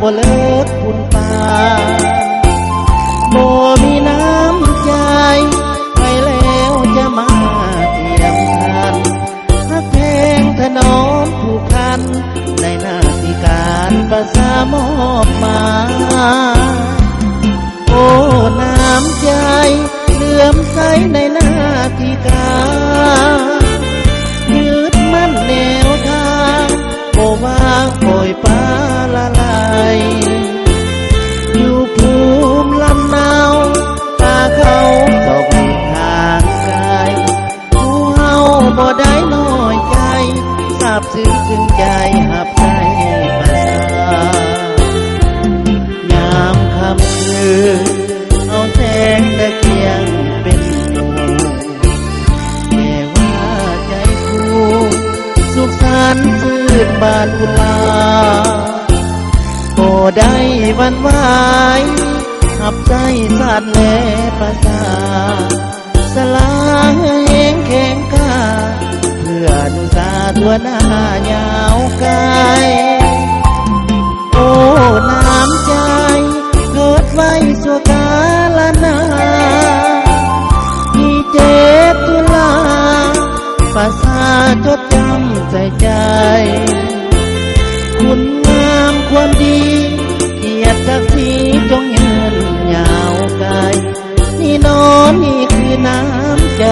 ບໍ່ເລີກບຸນປານ ບໍ່ມີນ້ຳໃຈ ໃຜແລ້ວຈະມາທຽມທານ ຮັກແພງຖະໜອມຜູກພັນ ໃນໜ້າທີ່ການປະຊາມອບໝາຍ. ໂອ້ ນ້ຳໃຈເຫຼື້ອມໃສໃນໜ້າທີ່ການ ຍຶດໝັ້ນແນວທາງ ບໍ່ວາງປ່ອຍປະລະໄລ ຢູ່ພູມລຳເນົາ ປ່າເຂົາຊອກຫຼີກຫ່າງໄກ ໝູ່ເຮົາບໍ່ໄດ້ນ້ອຍໃຈ ຊາບຊຶ້ງຊຶ້ງໃຈຮັບໃຊ້ປະຊາ. ຍາມຄ່ຳຄືນ ເອົາແສງຕະກຽງເປັນໝູ່ ແກ່ວ່າໃຈຄູ່ ສຸກສັນຊື່ນບານອຸລາ ບໍ່ໄດ້ຫວັ່ນໄຫວ ຮັບໃຊ້ຊາດແລະປະຊາ. ສະຫຼາແຮງແຂງກາ ເພື່ອອະນຸສາທົ່ວໜ້າຍາວໄກ. ໂອ້ ນ້ຳໃຈເກີດໄວ້ຊົ່ວກາລະນານ ທີ່ເຈັດຕຸລາ ປະຊາຈົດຈຳໃສ່ໃຈ ຄຸນງາມຄວາມດີ ກຽດສັກສີຈົ່ງຍືນຍາວໄກ. ນີ້ໜໍ ນີ້ຄືນ້ຳໃຈ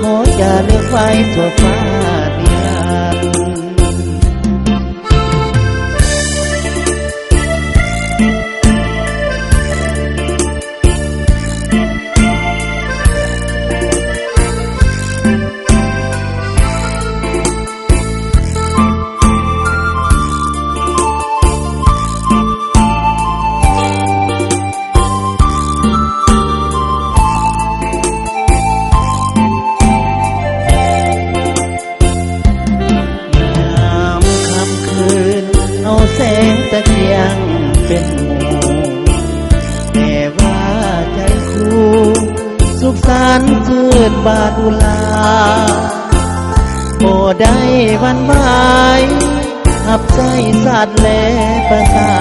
ຂໍຈາລຶກໄວ້ຊົ່ວຟ້ານິລັນ. ຍາມຄ່ຳຄືນ ເອົາແສງຕະກຽງເປັນໝູ່ ແຕ່ວ່າໃຈຄູ່ ສຸກສັນຊື່ນບານອຸລາ ບໍ່ໄດ້ຫວັ່ນໄຫວ ຮັບໃຊ້ຊາດແລະປະຊາ.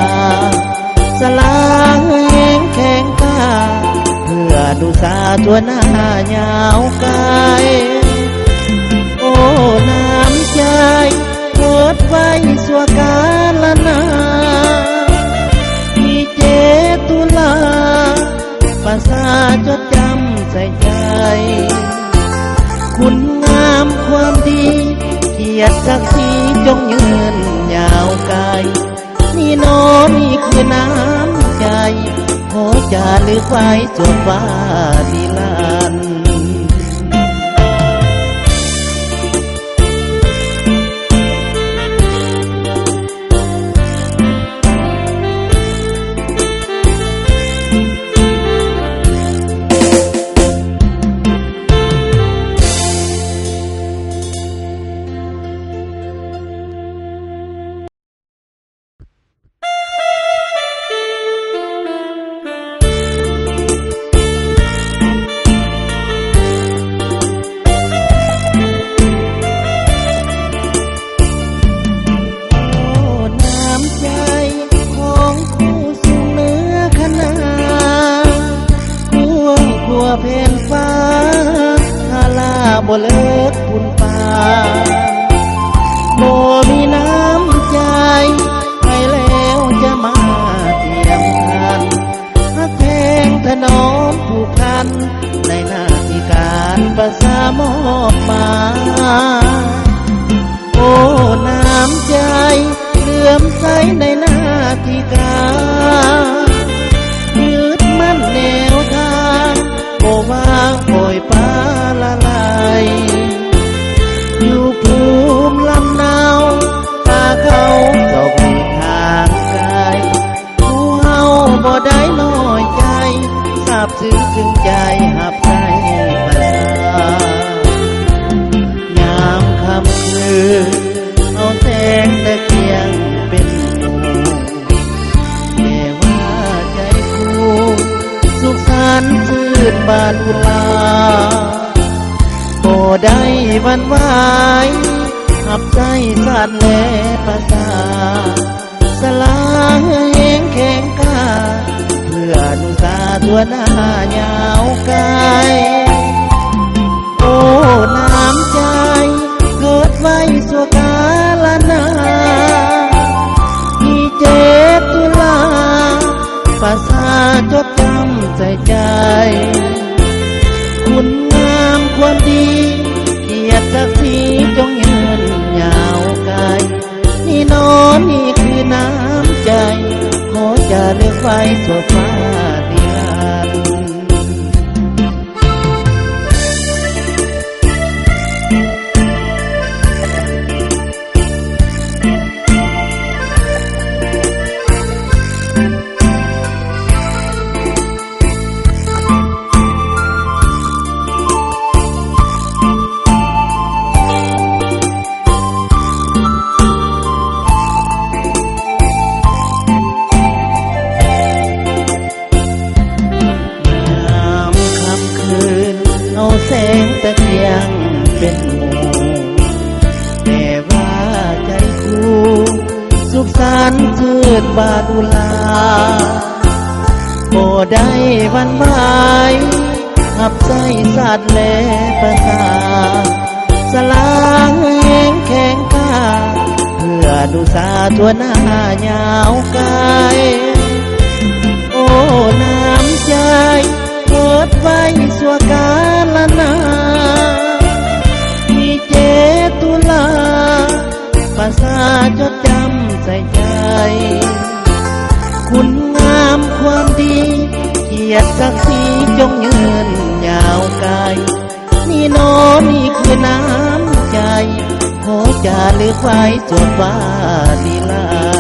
ສະຫຼາແຮງແຂງກາ ເພື່ອອະນຸສາທົ່ວໜ້າຍາວໄກ. ໂອ້ ນ້ຳໃຈເກີດໄວ້ຊົ່ວກາລະນານ ທີ່ເຈັດຕຸລາ ປະຊາຈົດຈຳໃສ່ໃຈ ຄຸນງາມຄວາມດີ ກຽດສັກສີຈົ່ງຍືນຍາວໄກ. ນີ້ໜໍ ນີ້ຄືນ້ຳໃຈ ຂໍຈາລຶກໄວ້ຊົ່ວຟ້ານິລັນ. ໂອ້ ນ້ຳໃຈຂອງຄູ່ສູງເໜືອຄະນາ ກວ້າງກວ່າແຜ່ນຟ້າ ທາລາບໍ່ເລີກປຸນປານ ບໍ່ມີນ້ຳໃຈ ໃຜແລ້ວຈະມາທຽມທັນ ຮັກແພງຖະໜອມຜູກພັນ ໃນໜ້າທີ່ການປະຊາມອບໝາຍ. ໂອ້ ນ້ຳໃຈເຫຼື້ອມໃສໃນໜ້າທີ່ການ ຍຶດໝັ້ນແນວທາງ ບໍ່ວາງປ່ອຍປະລະໄລ ຢູ່ພູມລຳເນົາ ປ່າເຂົາຊອກຫຼີກຫ່າງໄກ ໝູ່ເຮົາບໍ່ໄດ້ນ້ອຍໃຈ ຊາບຊຶ້ງຊຶ້ງໃຈຮັບໃຊ້ປະຊາ. ຍາມຄ່ຳຄືນ ເອົາແສງຕະກຽງເປັນໝູ່ ແຕ່ວ່າໃຈຄູ່ ສຸກສັນຊື່ນບານອຸລາ ບໍ່ໄດ້ຫວັ່ນໄຫວ ຮັບໃຊ້ຊາດແລະປະຊາ. ສະຫຼາແຮງ ຊົ່ວໜ້າຍາວໄກ ໂອ້ ນ້ຳໃຈເກີດໄວ້ຊົ່ວກາລະນານ ມີເຈດຕຸລາ ປະຊາຈົດຈຳໃສ່ໃຈ ຄຸນງາມຄວາມດີ ກຽດສັກສີຈົ່ງຍືນຍາວໄກ ນີ້ໜໍ ນີ້ຄືນ້ຳໃຈ ຂໍຈາລຶກໄວ້ຊົ່ວຟ້ານິລັນ. ຍາມຄ່ຳຄືນ ເອົາແສງຕະກຽງເປັນໝູ່ ແຕ່ວ່າໃຈຄູ່ ສຸກສັນຊື່ນບາດອຸລາ ບໍ່ໄດ້ຫວັ່ນໄຫວ ຮັບໃຊ້ຊາດແລປະຊາ ສະຫຼາແຮງແຂງກາ ເພື່ອນຸສາທົ່ວໜ້າຍາວໄກ ໂອ້ ນ້ຳໃຈເກີດໄວ້ຊົ່ວກາລະນານ ມີເຈດຕຸລາ ປະຊາຈົດຈຳໃສ່ໃຈ ຄຸນງາມຄວາມດີ ກຽດສັກສີຈົ່ງຍືນຍາວໄກ ນີ້ໜໍ ນີ້ຄືນ້ຳໃຈ ຂໍຈາລຶກໄວ້ຊົ່ວຟ້ານິລັ